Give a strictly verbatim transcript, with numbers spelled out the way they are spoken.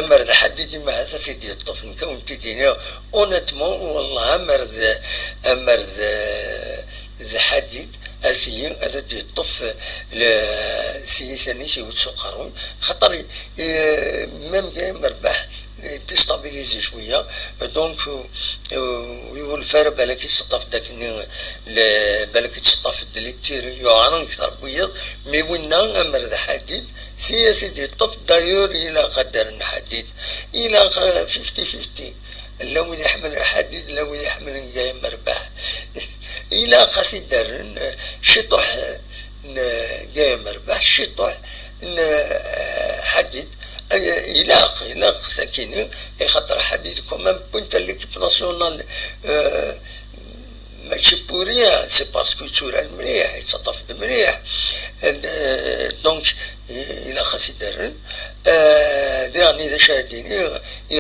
Amer d Ḥadid, ma ad t-id-yeṭṭef, nekk ad wen-t-id-iniɣ honnêtement, wallah, amer d, amer d, d Ḥadid, asigi ad d-yeṭṭef le, sigi sani s iwet s uqerruy, xaṭer, eh, même Gaël Merbaḥ, eh, déstabilisé cwiya, donc, euh, ur yunef ara balak yettseṭṭaf-d akken, le, balak yettseṭṭaf-d les tirs yuɛren kter n wiyaḍ, mais winna amer d Ḥadid, si as-id-yeṭṭef, d'ailleurs, ilaq ad d-rren Ḥadid. Ilaq, euh, fifty fifty. Llan wid iḥemmlen Ḥadid, llan wid iḥemmlen Gaël Merbaḥ. Ilaq ad t-id-rren, euh, ciṭuḥ, euh, n, euh, Gaël Merbaḥ, ciṭuḥ n, euh, Ḥadid. Ay, ilaq, ilaq sakini, ixaṭer Ḥadid quand même pointe à l'équipe nationale, euh, mačči pour rien, c'est parce que yetturar mliḥ, yettaṭṭaf-d mliḥ. Euh, donc, ilaq ad t-id-rren. Euh, diɣen d acu ara d-iniɣ,